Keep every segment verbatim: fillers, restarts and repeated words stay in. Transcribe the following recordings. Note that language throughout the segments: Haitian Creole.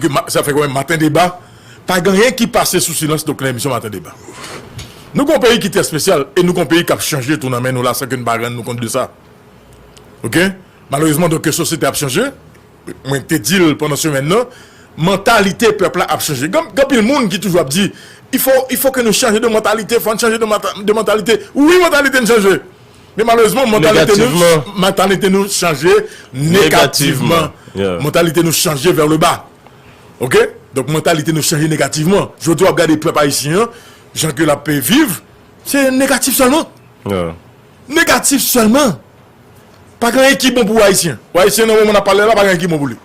Ke ma- sa fè kwen Maten Deba, pa gen anyen ki pase sou silans, donk nan emisyon Maten Deba. Nou gon peyi ki trè espesyal e nou gon peyi k ap chanje tou nan men nou la san ke n pa rann nou kont de sa. Oke? Malerezman, donk, sosyete ap chanje. Mwen te di l pandan semèn nan, mantalite pèp la ap chanje. Gen gen anpil moun ki toujou ap di, il faut, il faut que nous changions de mentalité, fò n chanje de, manta- de mentalité. Wi, mantalite n chanje. Men malerezman, mantalite nou, mantalite nou chanje negativman. Mantalite nou chanje vers le bas. Oke? Donk, mantalite nou chanje negativman. Jodi a, w ap gade pèp ayisyen an, jan ke l ap viv, se negatif sèlman. Negatif sèlman. Pa gen anyen ki bon pou Ayisyen. Ayisyen nan moman n ap pale la, pa gen anyen ki bon pou li.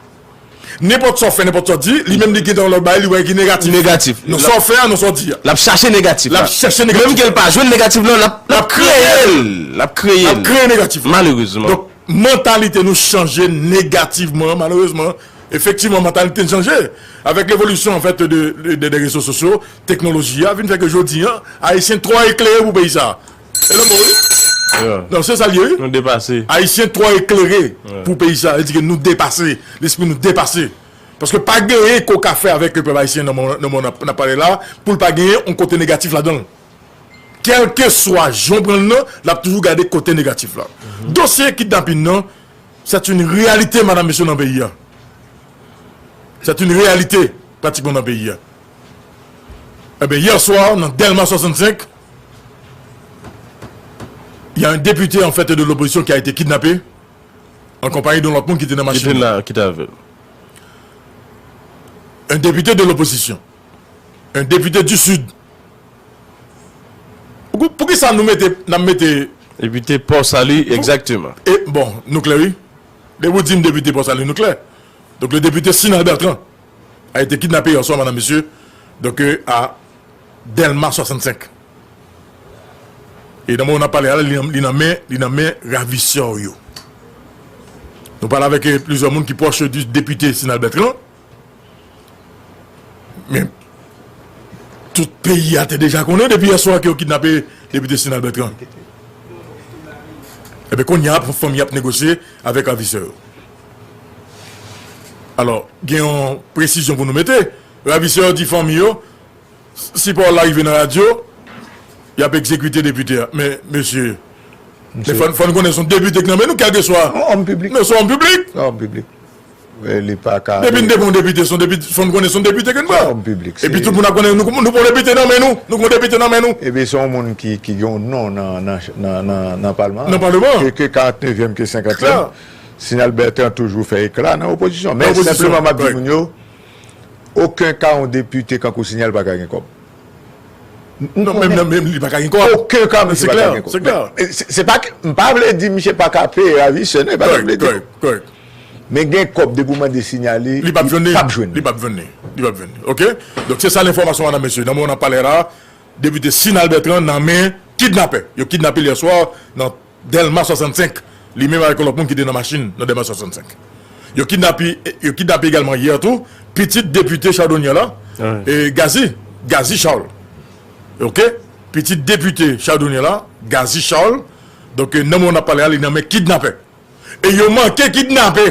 Nenpòt sa w fè, nenpòt sa w di, li menm li gen yon lòt bagay, li wè ki negatif. Negatif. Nan sa w fè a, nan sa w di a. L ap chache negatif la. L ap chache negatif. Menm ke l pa jwenn negatif lan, l ap, l ap kreye l. L ap kreye l. L ap kreye negatif la. Malerezman. Donk, mantalite nou chanje negativman, malerezman. Efektivman, mantalite n chanje. Avèk levolisyon, an fèt, de, de, de, de rezo sosyo, teknoloji a vin fè ke jodi a, Ayisyen twò eklere pou peyi sa a. E nan mo wi. Non, se sa l ye, wi. Nou depase. Ayisyen twò eklere pou peyi sa. Sa vle di ke nou depase. Lespri nou depase. Paske pa genyen ke w ka fè avèk pèp ayisyen nan mo- nan moman n ap pale la, pou l pa genyen yon kote negatif ladan l. Kèlkeswa jan w pran l nan, l ap toujou gade kote negatif la. Dosye kidnapin nan, c'est une réalité, madame, mesye, nan peyi a. C'est une réalité, pratikman, nan peyi a. Ebyen, yè swa, nan Dèlma swasannsenk, il y a un député, en fait, de l'opposition qui a été kidnappé en compagnie d'un autre monde qui était dans la machine. Ki te la, ki te avè l. Un député de l'opposition. Un député du Sud. Pou, pou ki sa nou mete, n ap mete Depite Port Salut, exactement. E, bon, nou klè, wi. Depi w di m depite Port Salut, nou klè. Donc, le député Sinal Bertrand a été kidnappé hier soir, madame, monsieur, donc, euh, à Dèlma swasannsenk. E nan moman n ap pale a la, li nan, li nan men, li nan men ravisè yo. Nou pale avèk, euh, plizyè moun ki pwòch du député Sinal Bertrand. Men, tout peyi a te deja konnen depi yè swa ke yo kidnape depite Sinal Bertrand. Ebyen, kounye a, fanmi ap negosye avèk ravisè yo. Alò, gen yon presizyon pou nou mete. Ravisè yo di fanmi yo, si pawòl la rive nan radyo, y ap egzekite depite a. Men, mesye, men fò, fò n konnen se yon depite ki nan men nou, kèlkeswa. Yon òm piblik. Men se yon òm piblik. Yon òm piblik. Li pa ka. Depi n te pran yon depite, se yon depite, fò n konnen se yon depite ke n pran. Òm piblik. Epi tout moun ap konnen nou, nou pran yon depite nan men nou. Nou pran yon depite nan men nou. Ebyen, se yon moun ki, ki gen yon non nan, nan, nan, nan, nan palman an. Nan palman an. Ke, ke karantnevyèm, ke senkantyèm. Klè. Sinal Bertrand toujou fè ekla nan opozisyon. Men senpleman, m ap di moun yo, okenn ka yon depite kankou Sinal pa ka gen kòb. Non, menm, menm, menm li pa ka gen kòb. Okenn ka misye pa ka gen kòb. Se klè, se klè. Men, se, se pa ke, m pa vle di misye pa ka peye ravisè, non, e pa sa m vle di. Kòrèk, kòrèk, kòrèk. Men gen kòb depi w mande Sinal li, li p ap jwenn li. Li p ap jwenn li. Li p ap jwenn li. Li p ap jwenn li. Oke? Donk, se sa lenfòmasyon, madam, mesye. Nan moman n ap pale la, depite Sinal Bertrand nan men kidnapè. Yo kidnape l yè swa nan Dèlma swasannsenk, li menm avèk yon lòt moun ki te nan machin nan Dèlma swasannsenk. Yo kidnape, yo kidnape egalman yè tou, pitit depite Chardonnière la, e, Gazy, Gazy Charles. Oke? Pitit depite Chardonnière la, Gazy Charles. Donk, e, nan moman n ap pale a, li nan men kidnapè. E yo manke kidnape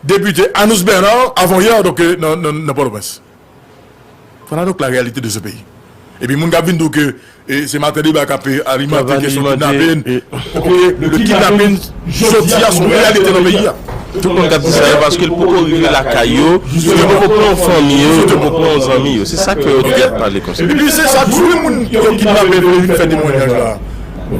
depite Anous Bernard, avan yè, donk, e, nan, nan, nan Pòtoprens. Voilà donc la réalité de ce pays. Epi moun k ap vin di w ke, e, se Maten Deba k ap, e, alimante kesyon kidnapin. Oke, le kidnapin, jodi a, se yon reyalite nan peyi a. Tout moun k ap di sa yo, paske l poko rive lakay yo, yo poko pran fanmi yo, yo poko pran zanmi yo. Se sa k fè yo toujou ap pale konsa. Epi se chak jou, wi, moun yo kidnape vle vin fè temwayaj la.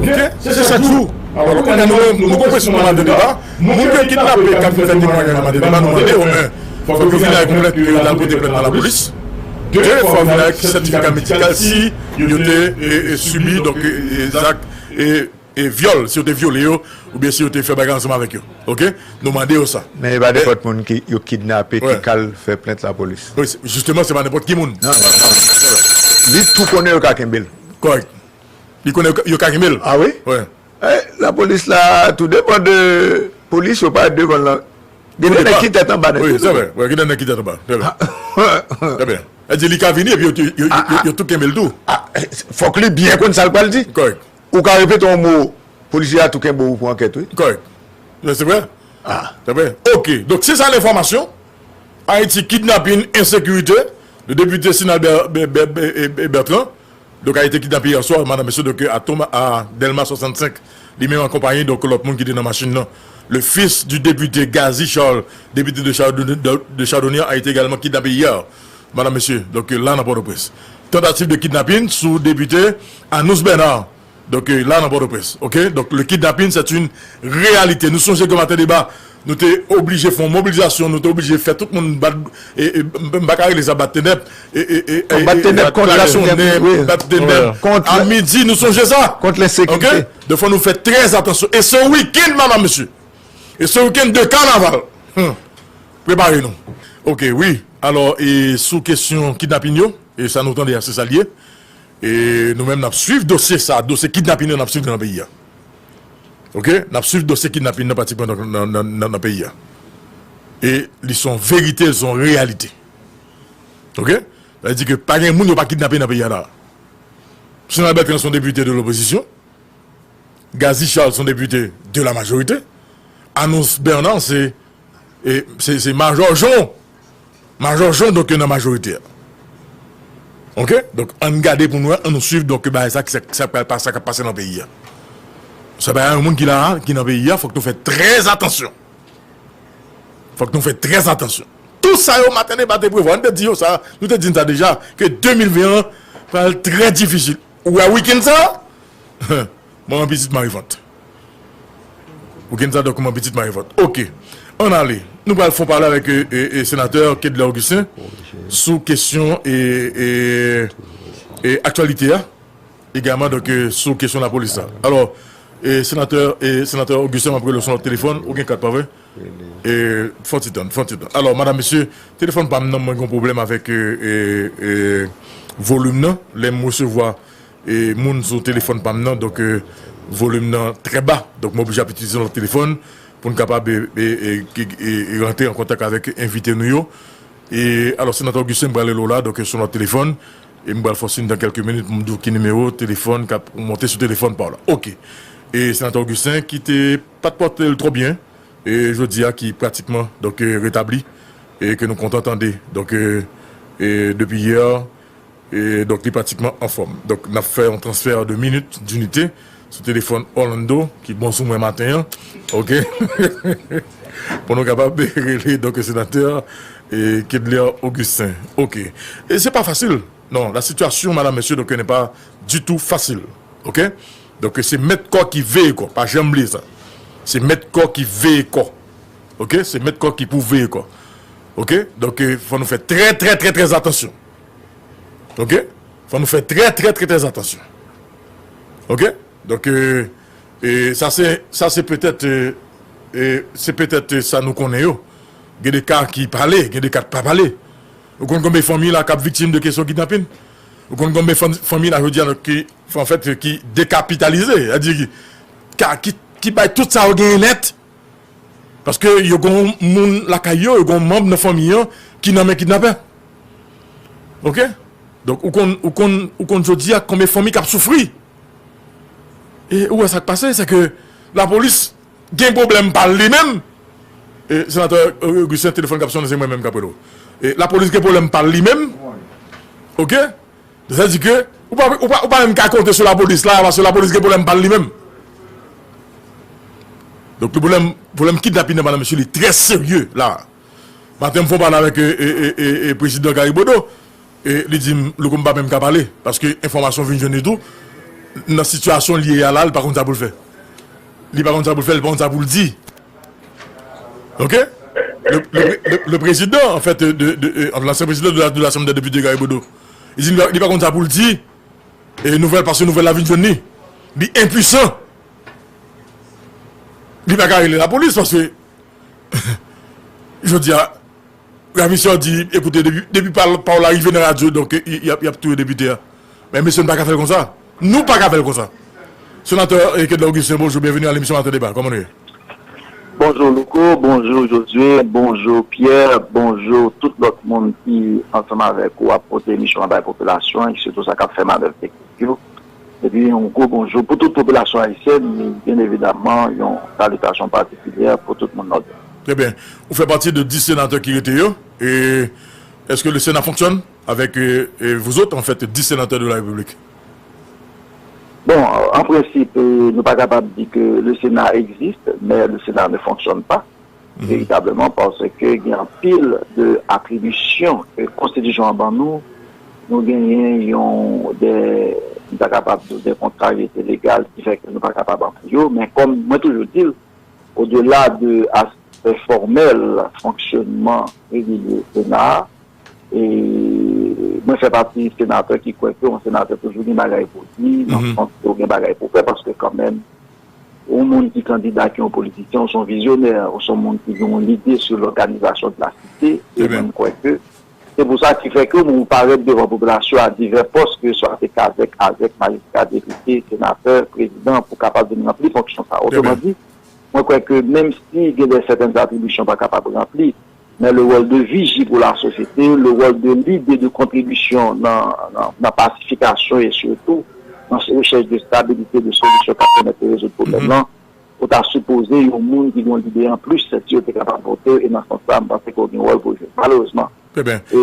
Oke? Se chak jou. Alò, kounye a, nou, nou gon presyon nan Maten Deba. Moun yo kidnape k ap vin fè temwayaj nan Maten Deba, nou mande yo, men, fòk yo vin avèk yon plent, yo al pote plent nan lapolis. De, fòk yo vin avèk sètifika medikal si yo te, e, e, sibi, donk, e, e, zak, e, e, vyòl, si yo te vyole yo, oubyen si yo te fè bagay ansanm avèk yo. Oke? Nou mande yo sa. Men e pa nenpòt moun ki yo kidnape ki k al fè plent lapolis. Wi, se, jisteman, se pa nenpòt ki moun. Non, non, non. Li tou konnen yo ka kenbe l. Kòrèk. Li konnen yo ka kenbe l. A wi? Wi. Eh, lapolis la, tou depann de polis yo parèt devan l lan. Gen de nèg ki tèt anba nèt tou. Wi, se vre. Wi, gen de nèg ki tèt anba. Se vre. Trè byen. Sa vle di li ka vini epi yo, yo, yo, yo, yo tou kenbe l tou. Ah, eh, fòk li byen konn sa l pral di. Kòrèk. Ou ka repete yon mo, polisye a tou kenbe w pou ankèt, wi. Kòrèk. Men se vre. Ah. Se vre. Oke. Donk, se sa lenfòmasyon. Haïti, kidnapin, ensekirite, le depite Sinal Ber- Ber- Ber- Ber- Bertrand, donk, a été kidnappé hier soir, madame, monsieur, donc, à, Thomas, à Delma soixante-cinq, li menm akonpaye, donk, lòt moun ki te nan machin nan. Le fils du député Gazy Charles, député de, Chardon- de, de Chardonnière, a été également kidnappé hier, madame, monsieur, donc, la nan Pòtoprens. Tantativ de kidnapin sou depite Anous Bernard, donk, euh, la nan Pòtoprens, ok? Donk, le kidnapping, c'est une réalité. Nou sonje ke maten deba, nou te oblije fè yon mobilizasyon, nou te oblije fè tout moun bat, e, e, m pa ka rele sa bat tenèb, e, e, e, e, bat tenèb e, kont klasonnen, wi, bat tenèb. Kont a midi, nou sonje sa. Kont lensekirite. Ok? Donk, fò nou fè trè atansyon. E se wikenn, madam, mesye. E se wikenn de kanaval. Hmm. Prepare nou. Ok, wi. Alò, e sou kesyon kidnapin yo, e sa nou tande a, se sa l ye. E nou menm, n ap swiv dosye sa, dosye kidnapin yo, n ap swiv nan peyi a. Ok? N ap swiv dosye kidnapin nan pratikman nan, nan, nan, nan, nan peyi a. E li se yon verite, li se yon reyalite. Ok? Sa vle di ke pa gen moun yo pa kidnape nan peyi a la. Sinal Bertrand se yon depite de lopozisyon. Gazy Charles se yon depite de la majorite. Anous Bernard se, e, se, se majò Jon. Majò Jon, donk, nan majorite a. Ok? Donk, ann gade pou nou wè, ann nou swiv, donk, bagay sa, sa, sa pral pa- sa k ap pase nan peyi a. Sa pa yon moun ki la, ki nan peyi a, fòk nou fè trè atansyon. Fòk nou fè trè atansyon. Tout sa yo, maten deba te prevwa. Nou te di yo sa, nou te di n sa deja, ke de mil ven an pral trè difisil. Ou wè wikenn sa? Manman pitit mare vant. Wikenn sa, donk, manman pitit mare vant. Ok. Ann ale. Nou pral fon pale avèk, e, e, e, senatè Kedler Augustin sou kesyon e, e, e aktyalite a. Egalman, donk, e, sou kesyon lapolis la. Alò, e, senatè, e, senatè Augustin, m ap rele w sou lòt telefòn, ou gen kat, pa vre? E, fon ti tann, fon ti tann. Alò, madam, mesye, telefòn pa m nan, mwen gen yon pwoblèm avèk, e, e, e, volim nan. Lè m resevwa, e, moun sou telefòn pa m nan, donk, e, volim nan trè ba. Donk, mwen oblije ap itilize yon lòt telefòn pou n kapab, e, e, e, e, e, rantre an kontak avèk envite nou yo. E, alò, senatè Augustin, m pral rele w la, donk, sou lòt telefòn. E m pral fè w siy nan kèlke minit pou m di w ki nimewo telefòn k ap monte sou telefòn pa w la. Ok. E senatè Augustin, ki te pa t pòte l twò byen, e jodi a ki pratikman, donk, e, retabli, e ke nou kontan tande, donk, e, e depi yè, e donk li pratikman anfòm. Donk, n ap fè yon transfè de minit, dinite, sou telefòn Orlando, ki bon sou mwen maten an. Ok? Pou nou kapab rele, donk, senatè, e, Kedler Augustin. Ok. E se pa fasil. Non, la situation, madame, monsieur, donc, n'est pas du tout facile. Ok? Donk, se mèt kò ki veye kò. Pa janm bliye sa. Se mèt kò ki veye kò. Ok? Se mèt kò ki pou veye kò. Ok? Donk, e, fò nou fè trè, trè, trè, trè atansyon. Ok? Fò nou fè trè, trè, trè, trè atansyon. Ok? Donk, e, e, sa se, sa se petèt, e, e, se petèt, e, sa nou konnen yo. Gen de ka ki pale, gen de ka k pa pale. Ou konn konbyen fanmi la k ap viktim de kesyon kidnapin? Ou konn konbyen fanmi la jodi a ki, anfèt, ki dekapitalize, sètadi ki, ka- ki, ki bay tout sa yo genyen nèt? Paske yo gen yon moun lakay yo, yo gen yon manm nan fanmi an ki nan men kidnapè. Ok? Donk, ou konn, ou konn, ou konn jodi a konbyen fanmi k ap soufri. E ou wè sa k pase, se ke lapolis gen pwoblèm pa l li menm. E senatè Augustin, telefòn k ap sonnen, se mwen menm k ap rele w. E lapolis gen pwoblèm pa l li menm. Ok? Sa di ke ou pa, ou pa, ou pa menm ka konte sou lapolis la, paske lapolis gen pwoblèm pa l li menm. Donk, pwoblèm, pwoblèm kidnapin nan, madanm, mesye, li trè serye la. Maten, m fè yon pale avèk, e, e, e, e, e, prezidan Gary Bodeau. E li di m, Louko, m pa menm ka pale, paske enfòmasyon vin jwenn li tou. Nan sitiyasyon li ye a la, li pa konn sa pou l fè. Li pa konn sa pou l fè, li pa konn sa pou l di. Ok? Le, le, le, le président, en fait, de, de, de, l'ancien président de la, de l'Assemblée des députés, Gary Bodeau, li di li pa, li pa konn sa pou l di, e nouvèl, paske nouvèl la vin jwenn li. Li enpwisan. Li pa ka rele lapolis, paske, jodi a, Ravisseur di, ekoute, depi, depi pa, pa w la rive nan radyo, donk, y, y ap, y ap touye depite a. Men mesye, n pa ka fè l konsa. Nou pa ka fè l konsa. Senatè, e, Kedler Augustin, bonjou, byenveni a lemisyon Maten Deba. Kòman nou ye? Bonjou Louko, bonjou Josué, bonjou Pierre, bonjou tout lòt moun ki ansanm avèk ou ap pote emisyon an bay popilasyon an, e sitou sa k ap fè manèv teknik yo. Epi yon gwo bonjou pou tout popilasyon ayisyèn, e byen evidaman yon salitasyon patikilyè pou tout moun Nòdès. Très bien. Ou fè pati de dis senatè ki rete yo. E èske le Sénat fonctionne avec, euh, euh, vous autres, en fait, dix sénateurs de la République? Bon, an prensip, nou pa kapab di ke le Sena egziste, men le Sena ne fonksyonn pa veritableman paske gen anpil de atribisyon ke konstitisyon an ban nou. Nou genyen yon de, nou ta kapab di de kontraryete legal ki fè ke nou pa kapab antre yo, men kòm mwen toujou di l, odela de aspè fòmèl fonksyònman regilye Sena a, e mwen fè pati senatè ki kwè ke yon senatè toujou gen bagay pou di, nan sans ke ou gen bagay pou fè, paske kanmenm, yon moun ki kandida, ki yon politisyen, ou se yon vizyonè, ou se yon moun ki gen yon lide sou lòganizasyon de la site, e mwen m kwè ke se pou sa ki fè ke ou parèt devan popilasyon a divè pòs, ke swa se kazèk, azèk, majistra, depite, senatè, prezidan, pou kapab vin ranpli fonksyon sa. Otreman di, mwen kwè ke menm si gen de sètèn atribisyon pa kapab ranpli, men le wòl de viji pou lasosyete, le wòl de lide de kontribisyon nan, nan, nan pasifikasyon e sitou nan rechèch de stabilite, de solisyon k ap pèmèt de rezoud pwoblèm lan, ou ta sipoze yon moun ki gen yon lide anplis, si yo te kapab vote, e nan sans sa, m panse ke w gen wòl pou w jwe. Malerezman, e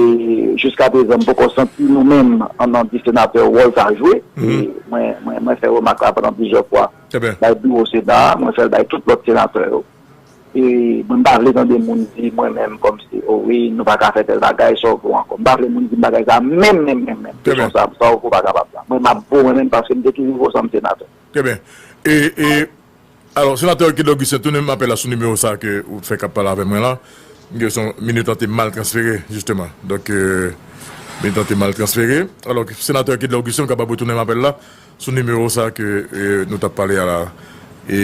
jiska prezan, m poko santi nou menm, an, nan di senatè, wòl sa jwe. E mwen, mwen, mwen fè remak la pandan plizyè fwa bay biwo Sena a, mwen fè l bay tout lòt senatè yo. E mwen, m pa vle tande moun di mwen menm kòmsi, o wi, nou pa ka fè tèl bagay, sa w vo ankò. M pa vle moun di m bagay sa menm, menm, menm, menm. Kesyon sa, sa w vo pa kapab la. Mwen, m ap vo mwen menm paske m te toujou vo san m senatè. Très bien. E, e, alò, senatè Euclide Augustin, tounen m apèl la sou nimewo sa ke ou fè k ap pale avè mwen la. M gen son militan te mal transfere, jisteman. Donk, euh, militan te mal transfere. Alò, senatè Euclide Augustin, ou kapab retounen m apèl la sou nimewo sa ke, euh, nou t ap pale a la. E,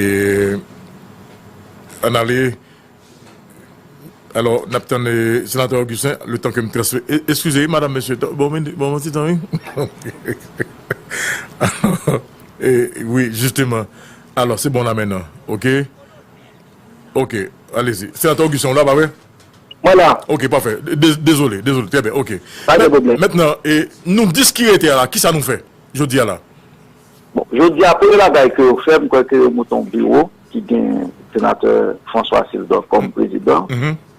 ann ale. Alò, n ap tann, eh, senatè Augustin, le tan ke m transfere. E, eskize, wi, madanm, mesye, bon, bon, bon, ti tan, wi. Alò, eh, wi, jisteman. Alò, se bon la mentnan, oke? Oke, alezi. Senatè Augustin, ou la, pa vre? Mwen la. Oke, pafè. De-, dezole, dezole. Trè byen, oke. Pa gen pwoblèm. Mentnan, eh, nou dis ki rete a la, kisa nou fè jodi a la? Bon, jodi a, premye bagay ke yo fè, m kwè ke yo monte yon biwo ki gen senatè François Sildor kòm prezidan,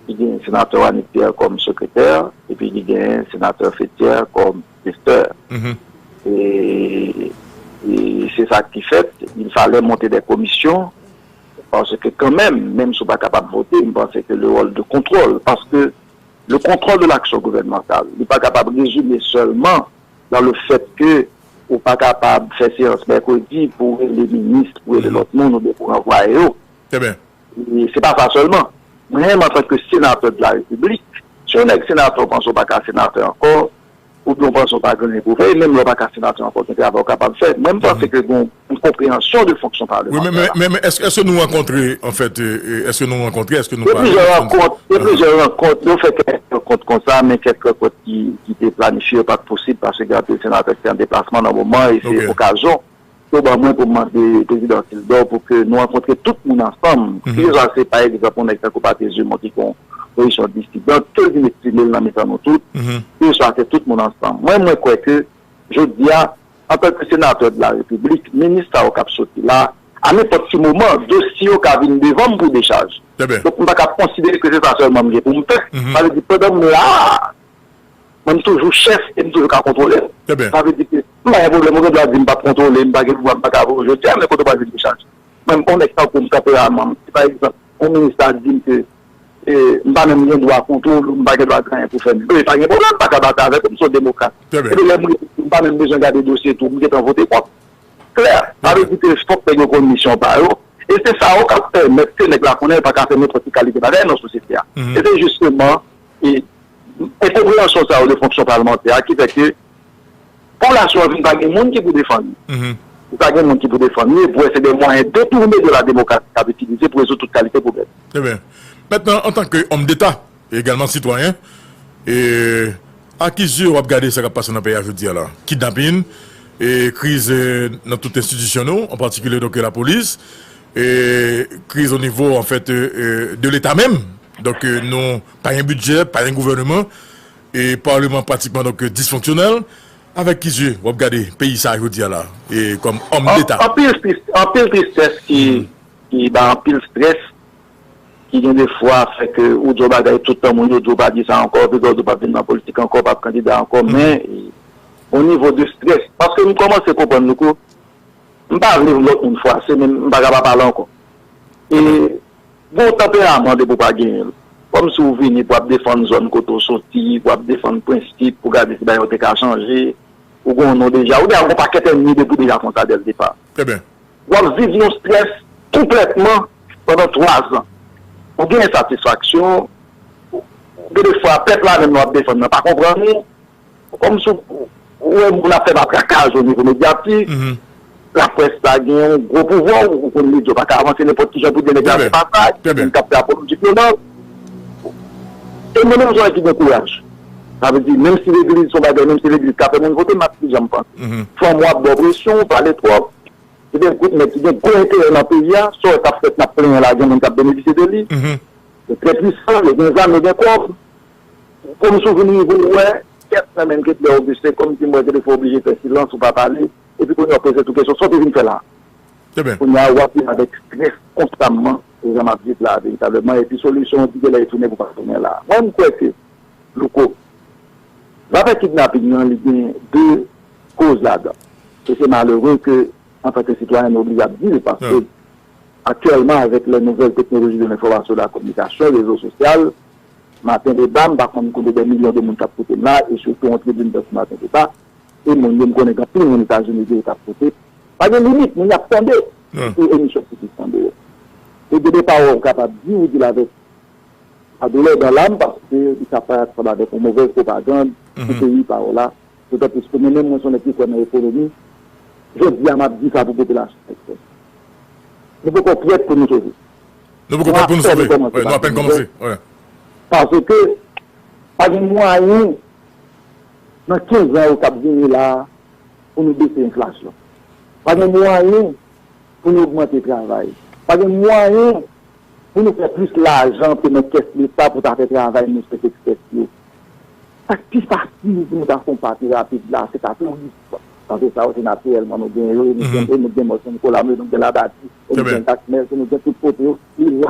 ki gen senatè Wanick Pierre kòm sekretè, epi ki gen senatè Fetière kòm kestè. E, e se sa ki fèt, il fallait monter des commissions, paske kanmenm, menm si w pa kapab vote, m panse ke le rôle de contrôle, paske le contrôle de l'action gouvernementale, li pa kapab rezime sèlman dans le fait que ou pa kapab fè seyans mèkredi pou w rele minis, pou w rele lòt moun oubyen pou w ranvwaye yo. E se pa sa sèlman. Mwen menm, antanke senatè de la repiblik, si yon nèg senatè w panse w pa ka senatè ankò, oubyen w panse w pa gen anyen pou w fè, e menm lè w pa ka senatè ankò, gen travay w kapab fè. Mwen, m panse ke gen yon konpreyansyon de fonksyon palementè la. Wi, men, men, men, men èske, èske nou rankontre, anfèt, e, e, èske nou rankontre, èske nou pale? Gen plizyè rankont, gen plizyè rankont. Nou fè kèk rankont konsa, men kèk rankont ki, ki te planifye yo pa t posib paske gen anpil senatè ki te an deplasman nan moman, e se okazyon yo ban mwen pou m mande prezidan Sildor pou ke nou rankontre tout moun ansanm. Kidiswa se, pa egzanp, yon nèg tankou Patrice Dumont ki gen yon pozisyon disidan, ke l vin eksprime l nan mitan nou tout, kidiswa se tout moun ansanm. Mwen, mwen kwè ke jodi a, antanke senatè de la repiblik, minis sa yo k ap soti la, a nenpòt ki moman, dosye yo ka vin devan m pou dechaj. Donk, m pa ka konsidere ke se sa sèlman m gen pou m fè. Sa vle di, pandan m la a, mwen, m toujou chèf e m toujou ka kontwole l. Sa vle di ke m pa gen pwoblèm, ou gen dwa di m p ap kontwole, m pa gen pouvwa, m pa ka voye w jodi a, men kote w pral vin dechaje? Mwen, yon nèg tankou m, tanperaman m, si pa egzanp, yon minis ta di m ke, e, m pa menm gen dwa kontwole w, m pa gen dwa gen anyen pou fè menm. E pa gen pwoblèm, m pa ka batay avèk ou, m se yon demokrat. Epi lè m rive, m pa menm bezwen gade dosye tou, m gentan vote kont. Klè, sa vle di ke fòk nèg yo konn misyon pa yo. E se sa yo k ap pèmèt ke nèg la konnen l pa ka fè nenpòt ki kalite bagay nan sosyete a. E se jisteman, e, enkonpreyansyon sa yo de fonksyon palemantè a ki fè ke popilasyon an vin pa gen moun ki pou defann li. Li pa gen moun ki pou defann li, epi w wè se de mwayen detoune de la demokrasi k ap itilize pou rezoud tout kalite pwoblèm. Trè byen. Mentnan, antanke òm deta, e egalman sitwayen, e, ak ki zye w ap gade sa k ap pase nan peyi a jodi a la? Kidnapin, e, kriz, e, nan tout enstitisyon nou, an patikilye, donk, lapolis, e, kriz o nivo, anfèt, e, e, de Leta menm. Donk, e, nou pa gen bidjè, pa gen gouvèneman, e paleman pratikman, donk, disfonksyonèl. Avèk ki zye w ap gade peyi sa a jodi a la, e kòm òm deta? Anpil tris-, anpil tristès ki, ki ba anpil strès. ki gen de fwa fè ke ou di yon bagay tout tan moun yo di w pa di sa ankò, epi lè w di w p ap vin nan politik ankò, w p ap kandida ankò, men yon nivo de strès. Paske m kòmanse konprann, Louko, m pa vle lòt moun fwase, men m pa ka pa pale ankò. E gen yon tanperaman depi w pa genyen l. Kòmsi w vini pou w ap defann zòn kote w soti, pou w ap defann prensip, pou w gade si bagay yo te ka chanje, ou gen yon non deja, ou deja gen yon pakèt ènmi depi w deja konsa dè l depa. W ap viv yon strès konplètman pandan twa zan. Ou gen ensatisfaksyon, gen de fwa pèp la menm nan w ap defann nan pa konprann ou, kòmsi w wè moun ap fè matrakaj o nivo medyatik, laprès la gen yon gwo pouvwa, ou konn medya yo pa ka avanse nenpòt kijan pou di nèg la se pa sa, gen moun k ap fè apoloji vyolan. E mwen menm se yon nèg ki gen kouraj. Sa vle di, menm si legliz se yon bagay, menm si legliz ka fè moun vote, m ap di jan m panse. Fanm w ap ba w presyon, w pale twòp. Se de gwoup nèg ki gen gwo enterè nan peyi a, sa w wè k ap fèt, n ap plenyen la, gen moun k ap benefisye de li. Yo trè pwisan, yo gen zam, yo gen kòb. Kòmsi w vin rive w wè, kèt nan menm Kedlè Augustin, kòmsi m wè ke defwa w oblije fè silans, ou pa pale, epi kounye a w poze tou kesyon, sa w te vin fè la? Kounye a, w ap viv avèk strès konstamman, se jan m ap viv la, veritableman, epi solisyon an di genlè e tounen pou pa tounen la. Mwen, m kwè ke, Louko, zafè kidnaping nan, li gen de koz ladan. E se malere ke, antanke sitwayen, nou oblije ap di l, paske aktyèlman, avèk les nouvelles technologies de l'information et de la communication, rezo sosyal, Maten Deba, m pa konn konbyen de milyon de moun k ap koute m la, e sitou yon tribin tankou Maten Deba, e moun yo m konnen gen anpil moun Etazini ke yo t ap koute. Pa gen limit, moun y ap tande sou emisyon piblik tande yo. E gen de pawòl w kapab di, ou di l avèk ladoulè dan lam, paske li ka parèt sanm avèk yon movèz pwopagann pou peyi, pawòl la, dotan plis ke mwen menm, mwen se yon nèg ki kwè nan ekonomi. Jodi a, m ap di sa pou popilasyon ayisyen. Nou poko prèt pou nou sove. Nou poko prèt pou nou sove. Wi, nou apèn kòmanse. Paske pa gen mwayen nan kenz an yo k ap vini la a pou nou bese enflasyon. Pa gen mwayen pou nou ogmante travay. Pa gen mwayen pou nou fè plis lajan antre nan kès Leta pou ta fè travay nou sèvis kès yo. Sa k pi fasil pou nou ta fè yon pa pi rapid la, se ta touris. Paske sa yo se natirèlman nou gen yo, e nou gen, e nou gen Mòso Nikola, nou gen Labadi, e nou gen Jakmèl, e nou gen tout kote yo, e yo